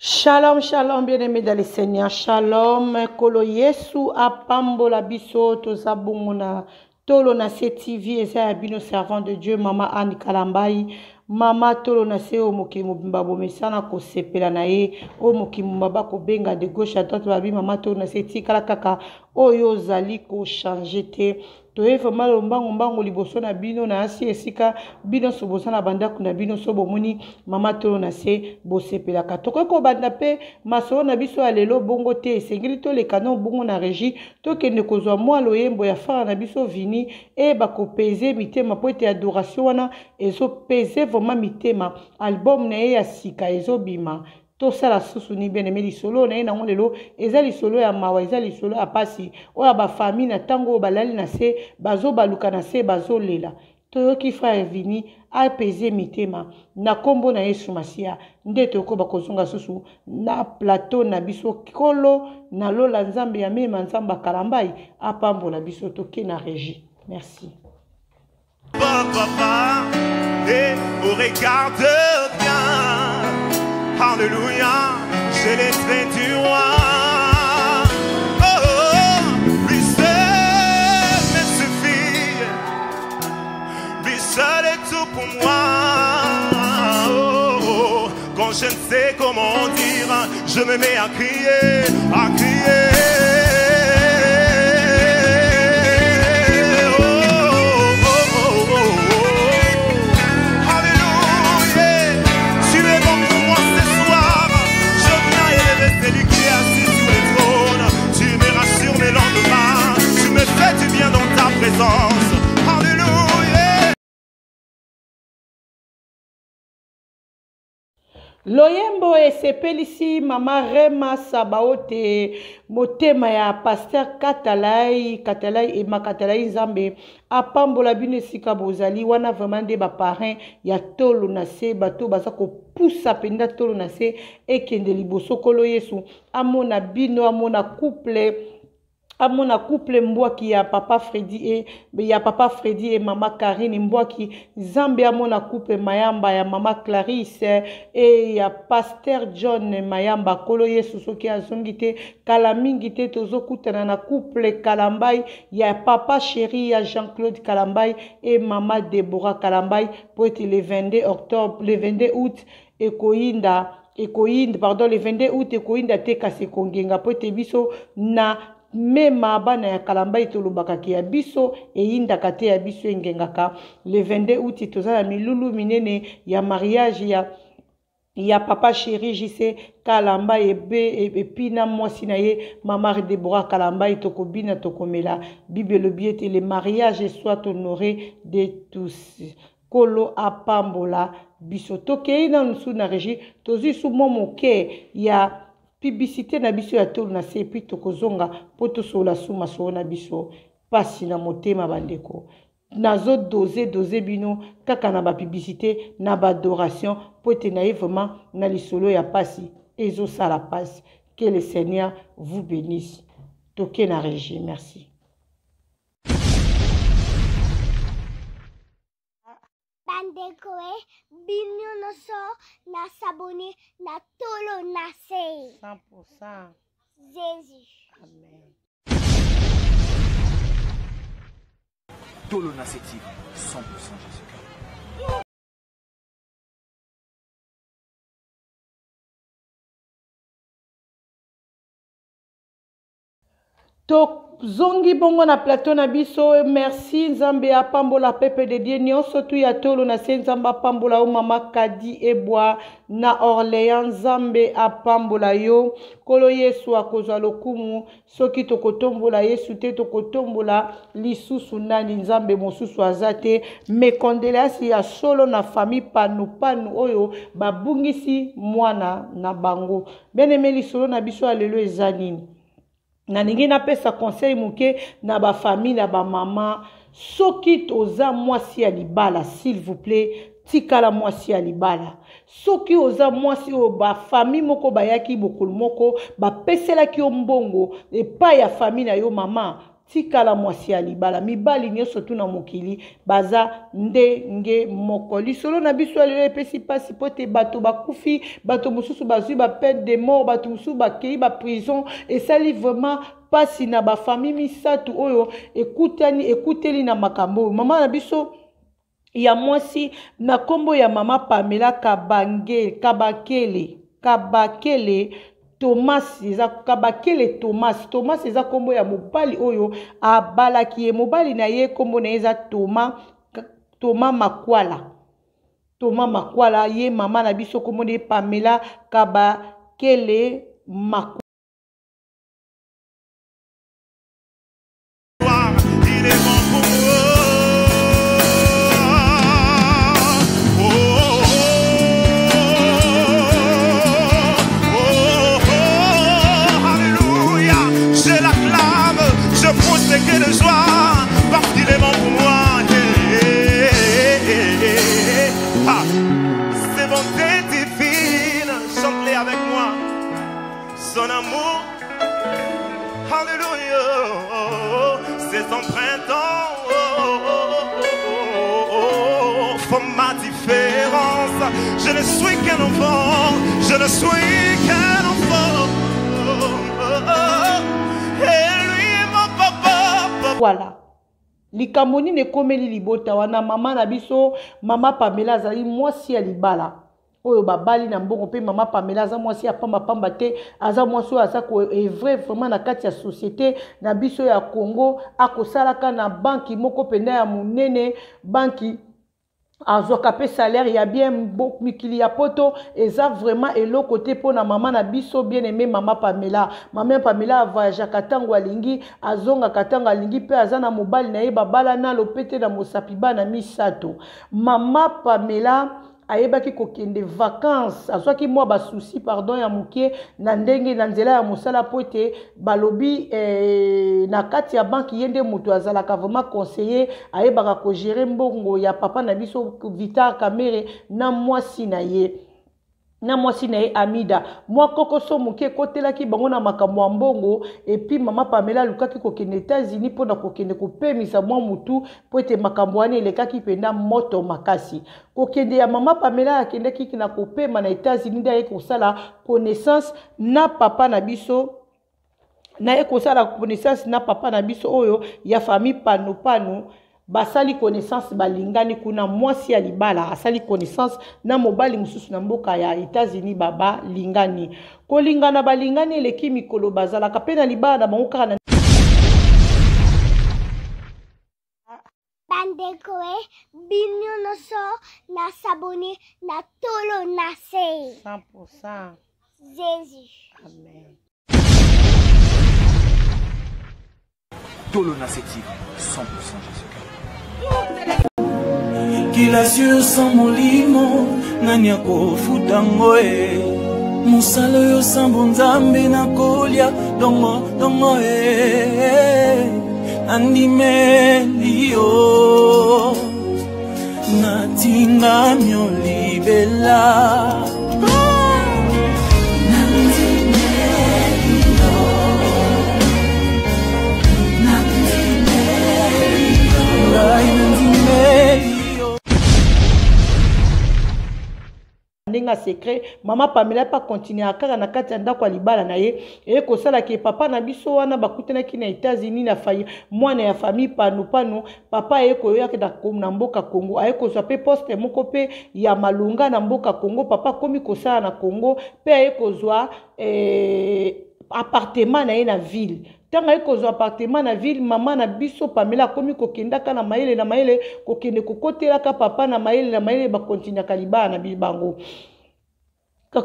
Shalom, shalom, bien-aimé dans le Seigneur. Shalom, kolo Yesu apambola biso toza bongo na tolo na se TV eza ya bino servant de Dieu mama Anne Kalambayi. Mama tolo na se oyo mokili mobimba bomesana kosepela na ye oyo mokili mobimba bakobenga de gauche à droite babi mama tolo na se tikala kaka oyo ozali kochange te. Toye vraiment lombango mbango liboso na bino na asi esika bino so boza na bandako na bino so bomoni mama tolo na se bosepelaka. Tokoki kobanda mpe masolo na biso ya lelo bongo te, esengeli toleka no bongo na regie tokende kozwa mwa loyembo ya fara na biso Vini eyeba kopeze mitema mpo ete adoration wana ezopeze vraiment mitema. Album na ye ya sika ezobima. Tosala susu ni bien aimé lisolo na ye nango lelo eza lisolo ya mawa, eza lisolo ya pasi oyo ya ba famille na tango oyo balali na se bazobaluka na se bazolela. Toyoki frère Vini apaiser mitema na kombo na Yesu Masiya nde tokoba kozonga susu na plateau na biso. Kolo na lola Nzambe ya mema Nzambe akalambai apambola biso. Toke na régie. Merci. Papa, et oh, regarde bien. Alléluia, j'ai les traits du roi. Oh, oh, lui seul me suffit. Lui seul est tout pour moi. Oh, oh, quand je ne sais comment dire, je me mets à crier, à crier. Présence. Alléluia. Loyembo esepelisi mama Rema Sabaote motema ya pasteur Katalai, Katalai Emma Katalai Nzambe apambola bino esika bozali wana. Vraiment nde ba parrain ya tolo na se, bato baza kopusa mpenza tolo na se ekende liboso. Kolo Yesu amona bino, amona couple, amona couple Mbwaki ya papa Freddy et ya papa Freddy et mama Karine Mbwaki. Nzambe amona couple Mayamba ya mama Clarisse et ya pasteur John Mayamba. Kolo Yesu soki azongi te kala mingi te tozokutana na couple Kalambai ya papa chéri ya Jean-Claude Kalambai et mama Deborah Kalambai po ete le 22 octobre, le 22 août ekoyinda, ekoyinda, pardon, le 22 août ekoyinda te kasi ekongenga po ete biso na mema bana ya Kalambai tolobaka ke ya biso eyindaka te, ya biso engengaka. Le 22 août toza na milulu minene ya mariage ya papa chéri JC Kalamba ebe epi na mwasi na ye mama Deborah Kalamba. Tokobina tokomela Bible elobi ete le mariage soit honoré de tous. Kolo apambola biso. Tokei nanu su na régie, tozwi su mwa moke ya publicité na biso ya tolo na se, epuis tokozonga po tosolola su masolo na biso. Pasi na motema bandeko, nazo doze doze bino kaka na ba publicité na ba adoration po ete na ye vraiment na lisolo ya pasi ezosala pasi. Que le Seigneur vous bénisse. Toke na régie, merci. Bandeko e bino nyonso na s'abonner na tolo na se. 100%. Jésus. Amen. Tolo na se TV, 100% Jésus-Christ. Tozongi bongo na plateau na biso. Merci Nzambe apambola peuple de Dieu nyonso tu ya tolo na se. Nzambe apambola yo mama Kadi Ebwa na Orléans. Nzambe apambola yo. Kolo Yesu akozwa lokumu. Soki tokotombola Yesu te, tokotombola lisusu nani? Nzambe mosusu aza te. Mes condoléances ya solo na famille panu panu oyo babungisi mwana na bango. Bien aimé, lisolo na biso ya lelo eza nini? Nalingi napesa conseil moke na ba famille na ba mama. Soki toza mwasi ya libala, s'il vous plaît, tikala mwasi ya libala. Soki oza mwasi oyo ba famille moko bayaki bokolo moko bapeselaki yo mbongo epai ya famille na yo mama, Tikala mwasi ya libala. Mibali nyonso tu na mokili baza ndenge moko. Lisolo na biso ya lelo epesi mpasi mpo ete bato bakufi, bato mosusu bazwi ba peine de mort, bato mosusu bakei ba prison. Esali vraiment mpasi na ba famille misato oyo ekutani, ekuteli na makambo oyo. Mama na biso ya mwasi na nkombo ya mama Pamela Kabange, Kabakele, Kabakele Thomas, eza Kabakele Thomas. Thomas eza nkombo ya mobali oyo abalaki ye. Mobali na ye nkombo na ye eza Thomas, Thomas Makwala. Thomas Makwala, ye mama na biso nkombo na ye Pamela Kabakele Makwala. Il est bon pour moi. Oh, oh, oh, oh, alléluia. Je l'acclame, je pousse des cris de joie parce qu'il est bon pour moi. Ah, c'est bonté divine, chante-les avec moi. Son amour, alléluia, c'est son printemps, oh, oh, oh, oh, font ma différence. Je ne suis qu'un enfant, je ne suis qu'un enfant. Et lui est mon papa, papa. Voilà. Likambo nini ekomeli libota wana? Mama na biso, mama Pamela, azali mwasi ya libala oyo babali na mbongo, mpe mama Pamela aza mwasi ya pamba pamba te, aza mwasi oyo aza ko-œuvrer vraiment na kati ya société na biso ya Congo. Akosalaka na banki moko mpenza ya monene, banki azwaka mpe salaire ya bien. Mikili ya poto eza vraiment eloko te mpona mama na biso bien aimé mama Pamela. Mama Pamela avoyageaka ntango alingi, azongaka ntango alingi, mpe aza na mobali na ye, babala nalo mpe te na mosapi, bana misato. Mama Pamela ayebaki kokende vacances, azwaki mwa basusi, pardon, ya moke na ndenge na nzela ya mosala, po ete balobi na kati ya banki ye nde moto azalaka vraiment conseiller, ayebaka kogérer mbongo ya papa na biso Vital Kamerhe na mwasi na ye, Amida. Mwa kokoso moke ekotelaki bango na makambo ya mbongo, et puis mama Pamela alukaki kokende États-Unis mpona kokende kopemisa mwa motu, mpo ete makambo wana elekaki mpenza moto makasi. Kokende ya mama Pamela, akendaki na kopema na États-Unis, nde aye kosala connaissance na papa na biso, naye kosala connaissance na papa na biso oyo ya famille Panupanu. Basali connaissance, balingani kuna. Mwasi ya libala asali connaissance na mobali mosusu na mboka ya États-Unis, balingani. Kolingana, balingani, eleki mikolo, bazalaka mpe na libala na bango kaka na Bandeko e, bino nyonso na s'abonner na Tolo na se. 100%. Jésus. Amen. Tolo na se TV, 100% Jésus-Christ. Kilasi sans molimo, nani akofuta ngo e? Mosala oyo sambo Nzambe, nakolia dongo dongo e. Nandimeli yo, natingami olibela. Nandimeli yo, nandimeli yo, ngai nandimeli yo. Ndenge ya secret, mama Pamela mpe akontinue kaka na kati ya ndako ya libala na ye. Eye kosalaka papa na biso wana bakutanaki na États-Unis na fai, mwana ya famille Panupanu. Papa aye koyoyaki na mboka Congo, aye kozwa mpe poste moko mpe ya malonga na mboka Congo. Papa akomi kosala na Congo mpe aye kozwa appartement na ye na ville. Ntango aye kozwa appartement na ville, mama na biso Pamela akomi kokendaka na mayele na mayele, kokende kokotelaka papa na mayele na mayele. Bakontinuaka libala na bango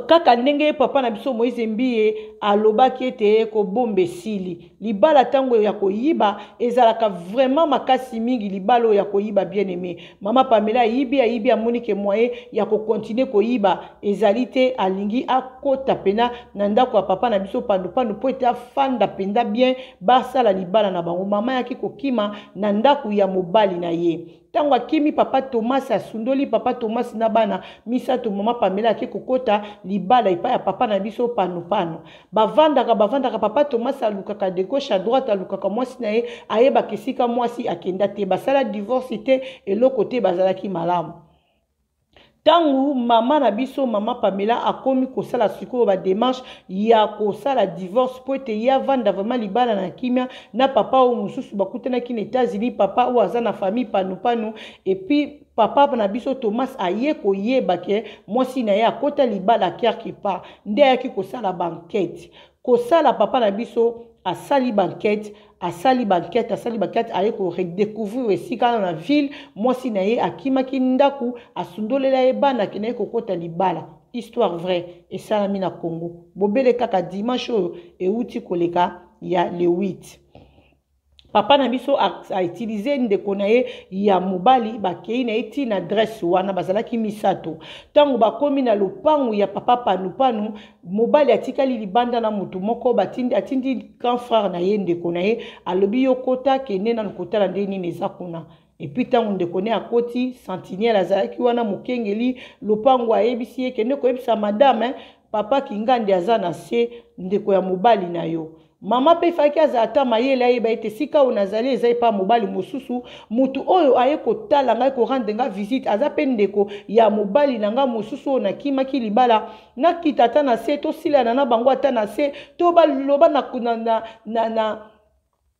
kaka ndenge papa na biso Moïse Mbiye alobaki ete kobomba esili. Libala ntango ya koyiba ezalaka vraiment makasi mingi, libala oyo ya koyiba. Bien aimé mama Pamela ayibi, ayibi, amoni ke moyen ya kokontinue koyiba ezali te. Alingi akota mpena na ndako ya papa na biso Pandupandu mpo ete afanda mpenza bien, basala libala na bango. Mama ayaki kokima na ndako ya mobali na ye. Ntango akimi papa Thomas, asundoli papa Thomas na bana misato. Mama Pamela ake kokota libala epai ya papa na biso Panupanu. Bavandaka, bavandaka. Papa Thomas alukaka de gauche à droite, alukaka mwasi na ye, ayebaka esika mwasi akenda te. Basala divorce te, eloko te, bazalaki malamu. Ntango mama na biso, mama Pamela, akomi kosala sikoyo bademarche ya kosala divorce mpo ete ye avanda vraiment libala na kimia na papa oyo mosusu bakutanaki na États-Unis, papa oyo aza na famille Panupanu. Et puis papa na biso Thomas aye koyeba ke mwasi na ye akota libala quelque part, nde ayaki kosala baenquête. Kosala, papa na biso asali baenquête, asali baenquête, asali baenquête, aye koredécouvrir esika na ville mwasi na ye akimaki ndako, asundolela ye bana, akendaki kokota libala. Histoire vraie, esalami na Congo bobele kaka dimanche oyo euti koleka ya le 8. Papa na biso autiliser ndeko na ye ya mobali, bakei na ye ntina adresse wana. Bazalaki misato. Ntango bakomi na lopangu ya papa Panupanu, mobali atikali libanda na motu moko. Batindi, atindi grand frère na ye, ndeko na ye, alobi: "Yo kota, kende nanu kotala nde nini eza kuna." Et puis ntango ndeko ne akoti, sentinelle azalaki wana, mokengeli lopango, ayebisi ye: "Kende koyebisa madame, papa Kingandi aza na se, ndeko ya mobali na yo." Mama mpe efaki azala ata mayele, ayeba ete esika oyo nazali eza epa mobali mosusu. Motu oyo aye kotala ngai, korendre nga visite, aza mpe ndeko ya mobali na ngai mosusu oyo nakimaki libala. Nakita ata na se, tosilana na bango ata na se, to baloba na, na, na, na, na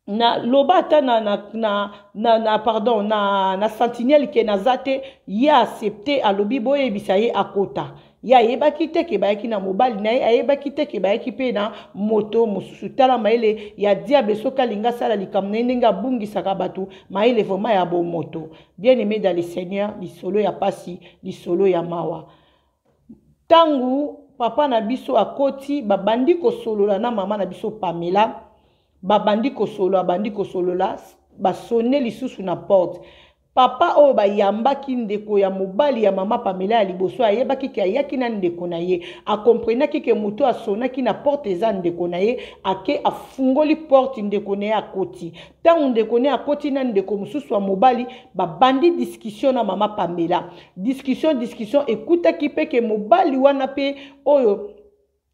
na loba ata na pardon, na sentinelle ke naza te. Ye accepte, alobi boyebisa ye akota. Ye ayebaki te ke bayaki na mobali na ye, ayebaki te ke bayaki mpe na moto mosusu. Tala mayele ya diable, soki alingi asala likambo na ye, ndenge abungisaka bato mayele vraiment ya bomoto. Bien aimé dans le Seigneur, lisolo ya pasi, lisolo ya mawa. Ntango papa na biso akoti, babandi kosolola na mama na biso Pamela, babandi kosolola, bandi kosolola, basone lisusu na porte. Papa oyo bayambaki, ndeko ya mobali ya mama Pamela ya liboso, ayebaki ke ayaki na ndeko na ye, akomprenaki ke moto asonaki na porte eza ndeko na ye. Ake, afungoli porte, ndeko na ye akoti. Ntango ndeko na ye akoti na ndeko mosusu ya mobali, babandi discussion na mama Pamela. Discussion, discussion, ekutaki mpe ke mobali wana mpe oyo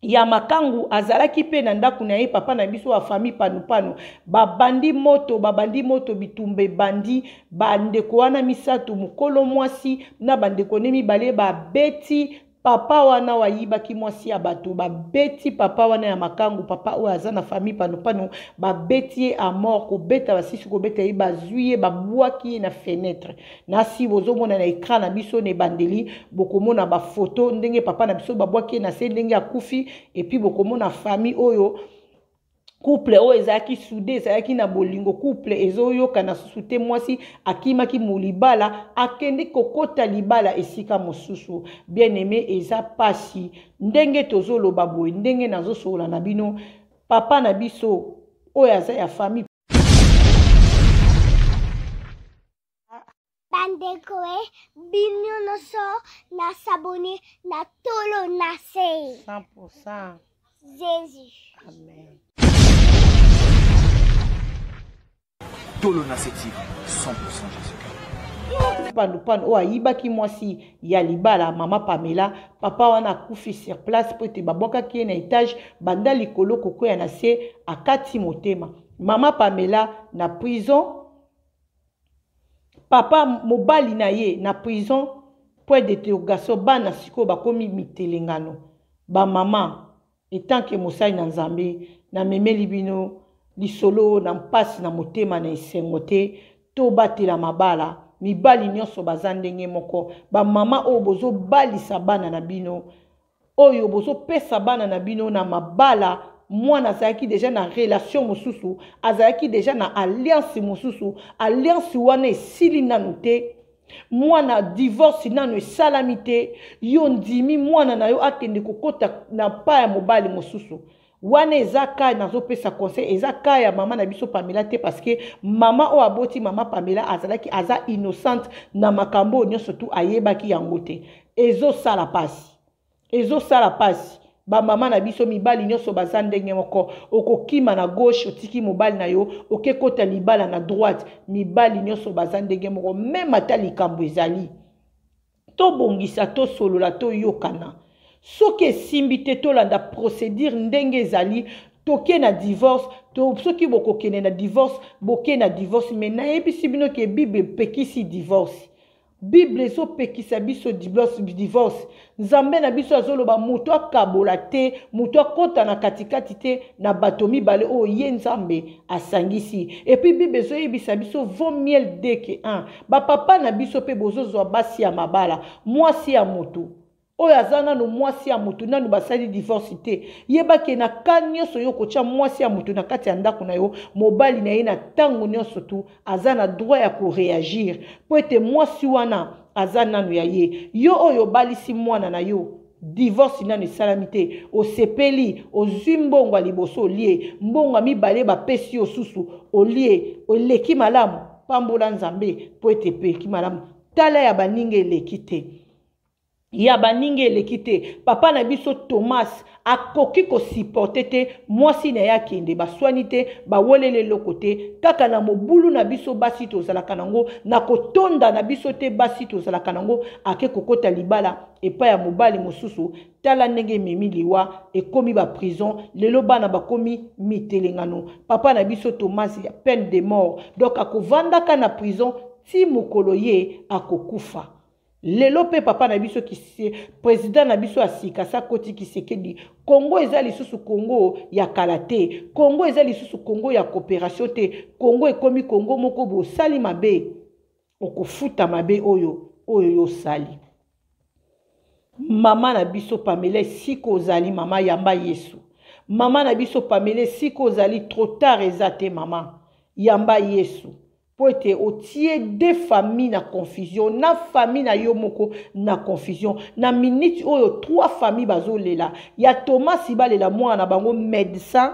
ya makangu azalaki mpe na ndako na ye, papa na biso ya famille Panupanu. Babandi moto, babandi moto, bitumba ebandi. Bandeko wana misato, mokolo mwasi na bandeko ne mibale, babeti papa wana wayibaki mwasi ya bato. Babeti papa wana ya makangu, papa oyo aza na famille Panupanu, babeti ye à mort. Kobeta, basisi kobeta ye, bazwi ye, babwaki ye na fenêtre. Nasi bozomona na écran na biso na ebandeli, bokomona bafoto ndenge papa na biso babwaki ye na se, ndenge akufi. Et puis bokomona famille oyo, couple oyo ezalaki soudé, ezalaki na bolingo, couple ezoyokana susu te. Mwasi akimaki molibala, akende kokota libala esika mosusu. Bien aimé, eza pasi ndenge tozoloba boye, ndenge nazosolola na bino. Papa na biso oyo aza ya famille Bandeko e, bino nyonso na s'abonner na Tolo na se. 100%. Jésus. Amen. Tolo na se TV, 100% Jésus. Panupanu oyo ayibaki mwasi ya libala, mama Pamela, papa wana akufi sur place mpo ete babwakaki ye na étage, banda likolo kokwea na se, akati motema. Mama Pamela na prison, papa mobali na ye na prison, point d'interrogation. Bana sikoyo bakomi mitelengano. Bamama, etanke mosali na Nzambe, namemeli bino lisolo na mpasi na motema, na esengo te. Tobatela mabala. Mibali nyonso baza ndenge moko. Bamama oyo bozobalisa bana na bino, oyo bozopesa bana na bino na mabala, mwana azalaki déjà na relation mosusu, azalaki déjà na alliance mosusu, alliance wana esili nanu te, mwana divorce nanu esalami te, yo ndimi mwana na yo akende kokota na pa ya mobali mosusu wana. Eza ka nazopesa conseil, eza ka ya mama na biso Pamela te, parce que mama oyo aboti mama Pamela azalaki, aza innocente na makambo oyo nyonso tu, ayebaki yango te. Ezosala pasi, ezosala pasi. Bamama na biso mibali nyonso baza ndenge moko. Okokima na gauche, otiki mobali na yo, okekota libala na droite. Mibali nyonso baza ndenge moko, meme ata likambo ezali. Tobongisa, tosolola, toyokana. Soki esimbi te, tolanda procédure ndenge ezali, toke na divorce. To soki bokokende na divorce, boke na divorce. Mais nayebisi bino ke Bible epekisi divorce. Bible ezopekisa biso divorce. Nzambe na biso azoloba moto akabola te, moto akota na katikati te na bato mibale oyo ye Nzambe asangisi. Et puis Bible ezoyebisa biso vaut mieux deux que un. Bapapa na biso mpe bozozwa basi ya mabala, mwasi ya moto oyo aza nanu mwasi ya motu, nanu basali divorce te. Yeba ke na ka nyonso yo kotya mwasi ya motu na kati ya ndako na yo, mobali na ye na ntango nyonso tu aza na droit ya koreagir, mpo ete mwasi wana aza nanu ya ye. Yo oyo obalisi mwana na yo, divorce nanu esalami te, osepeli, ozwi mbongo ya liboso olie, mbongo ya mibale bapesi yo susu olie, eleki malamu. Pambola Nzambe mpo ete epeki malamu. Tala ya baninga eleki te, ya baninga eleki te. Papa na biso Thomas akoki kosupporte te mwasi na ye akende, baswani te, bawelele eloko te. Kaka na mobulu na biso basi tozalaka nango, na kotonda na biso te basi tozalaka nango, ake kokota libala epai ya mobali mosusu. Tala ndenge ememi liwa, ekomi ba prison lelo, bana bakomi mitelengano. Papa na biso Thomas ya peine de mort, donc akovandaka na prison ti mokolo ye akokufa. Lelo mpe papa na biso président na biso ya sika sakoti Tshisekedi, Congo eza lisusu Congo ya kala te, Congo eza lisusu Congo ya coopération te. Congo ekomi Congo moko bosali mabe, okofuta mabe oyo oyo yosali. Mama na biso Pamela, esika ozali mama, yamba Yesu. Mama na biso Pamela, esika ozali, trop tard eza te mama, yamba Yesu. Po ete otie deux familles na confusion, na famille na yo moko na confusion. Na minute oyo trois familles bazolela. Ya Thomas balela mwana na bango médecin,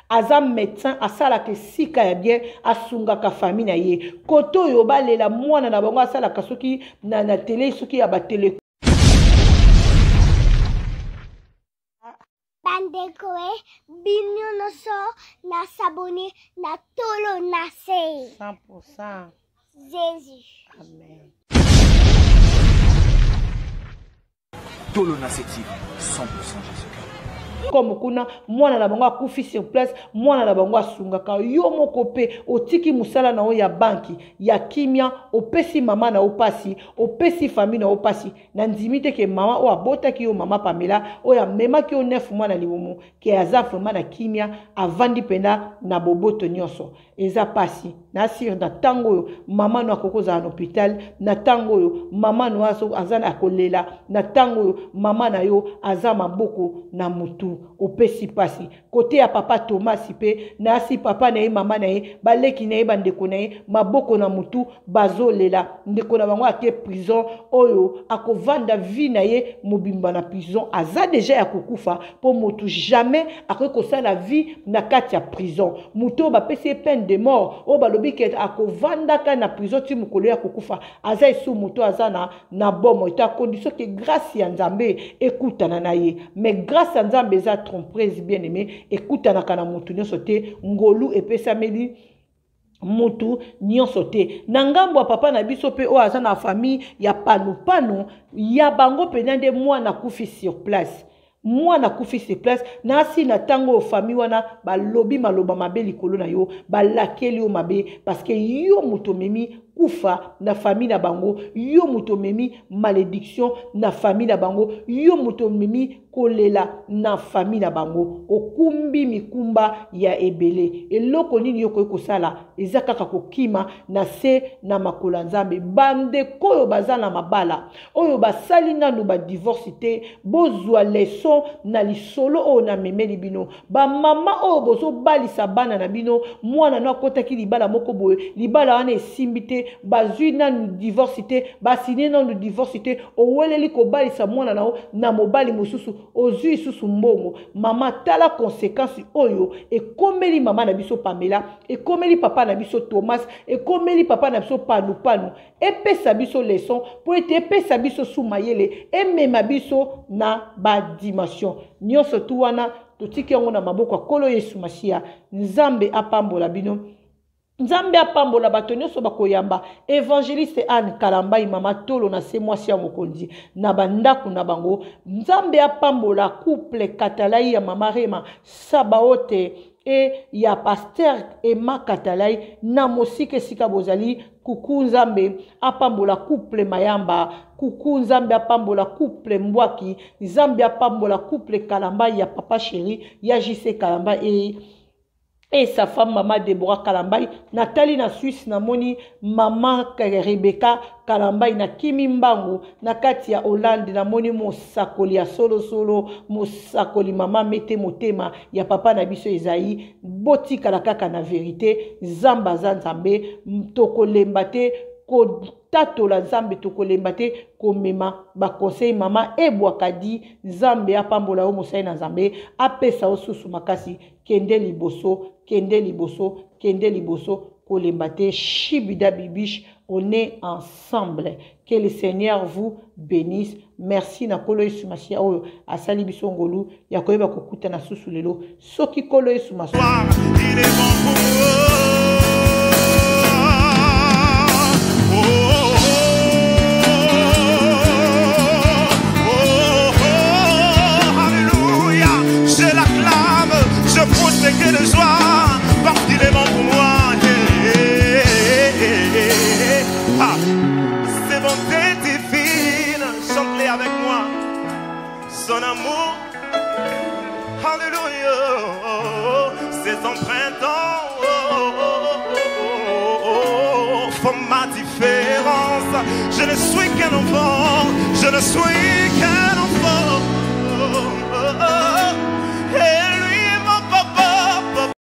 aza médecin, asalaka esika ya bien, asungaka famille na ye. Koto oyo balela mwana na bango asalaka soki na télé, soki ya ba télé. Bandeko e bino nyonso na s'abonner na tolo na se 100%. Jésus. Amen. Tolo na se TV 100% Jésus. Comme kuna mwana na bango akufi sur place, mwana na bango asungaka yo moko pe otiki mosala na yo ya banki ya kimia, opesi mama na yo pasi, opesi famille na yo pasi. Na ndimi te ke mama oyo abotaki yo, mama Pamela oyo amemaki yo 9 mois na libumu, ke aza vraiment na kimia, avandi mpena na boboto nyonso. Eza pasi na sire na ntango oyo mama no akoki kozala na hôpital, na ntango oyo mama no aza na kolela, na ntango oyo mama na yo aza maboko na mutu, opesi pasi. Kote ya papa Thomas pe nasi papa na ye, mama na ye, baleki na ye, bandeko na ye, maboko na mutu, bazolela ndeko na bango ake prison, oyo akovanda vie na ye mobimba na prison, aza deja ya kokufa, po motu jamais akoki kosala vie na kati ya prison. Motu oyo bapesi ye peine de mort, oyo balobi ke akovandaka na prison ti mokolo ya kokufa, aza esu motu aza na bomoi te, condition ke grâce ya Nzambe ekutana na ye. Mais grâce ya Nzambe eza trompeuse, bien aimé, ekutanaka na motu nyonso te, ngolu epesameli mutu nyonso te. Na ngambo ya papa na biso pe oyo aza na famille ya panupanu ya bango pena nde mwana akufi sur place, mwana akufi sur place. Na si na tango oyo famille wana balobi maloba mabe likolo na yo, balakeli yo mabe, parce que yo moto omemi kufa na famille na bango, yo moto omemi malédiction na famille na bango, yo moto omemi kolela na famille na bango, okumbi mikumba ya ebele. Eloko nini yo okoki kosala eza kaka kokima na se na makolo ya Nzambe. Bandeko oyo baza na mabala, oyo basali nanu ba divorce te, bozwa leçon na lisolo oyo namemeli bino. Ba mama oyo bozobalisa bana na bino, mwana no akotaki libala moko boye, libala wana esimbi te, te, bazwi nanu divorce te, basigne nanu divorce te, oweleli kobalisa mwana na yo na mobali mosusu, ozwi lisusu mbongo. Mama, tala conséquence oyo ekomeli mama na biso Pamela, ekomeli papa na biso Thomas, ekomeli papa na biso Panupanu. Epesa biso leçon mpo ete epesa biso su mayele, emema biso na badimension nyonso tu wana. Totiki yango na maboko ya Nkolo Yesu Masiya. Nzambe apambola bino, Nzambe apambola bato nyonso bakoyamba Evangeliste Anne Kalambai, mama tolo na se, mwasi ya mokonzi na bandako na bango. Nzambe apambola couple Katalai ya mama Rema Sabaote e ya Pasteur Emma Katalai na mosika esika bozali. Kuku, Nzambe apambola couple Mayamba. Kuku, Nzambe apambola couple Mbwaki. Nzambe apambola couple Kalambai ya papa chéri ya JC Kalambai et sa femme mama Deborah Kalambai. Natali na Suisse, namoni mama Rebecca Kalambai na kimi mbangu. Na kati ya Hollande, namoni mosakoli ya solosolo, mosakoli mama Mete Motema ya papa na biso Ezaïe. Botikala kaka na vérité, Nzambe aza Nzambe, tokolemba te kotatola Nzambe, tokolemba te komema baconseil. Mama Ebwakadi, Nzambe apambola yo, mosali na Nzambe apesa yo susu makasi. Kende liboso, kende liboso, kende liboso, kolemba te. Shibida bibiche, on est ensemble, que le Seigneur vous bénisse. Merci na Nkolo Yesu Masiya oyo asali biso ngolu ya koyeba kokutana susu lelo, soki Nkolo Yesu Masiya. Il est bon pour moi. Oh, oh, oh, oh, alléluia. Je l'acclame, je pousse des cris de joie parce qu'il est bon pour moi. Eh, eh, eh, eh. Ah, ses bontés divines, chante-les avec moi. Son amour, alléluia, ses empreintes, oh, oh, oh, oh, font ma différence. Je ne suis qu'un enfant, je ne suis qu'un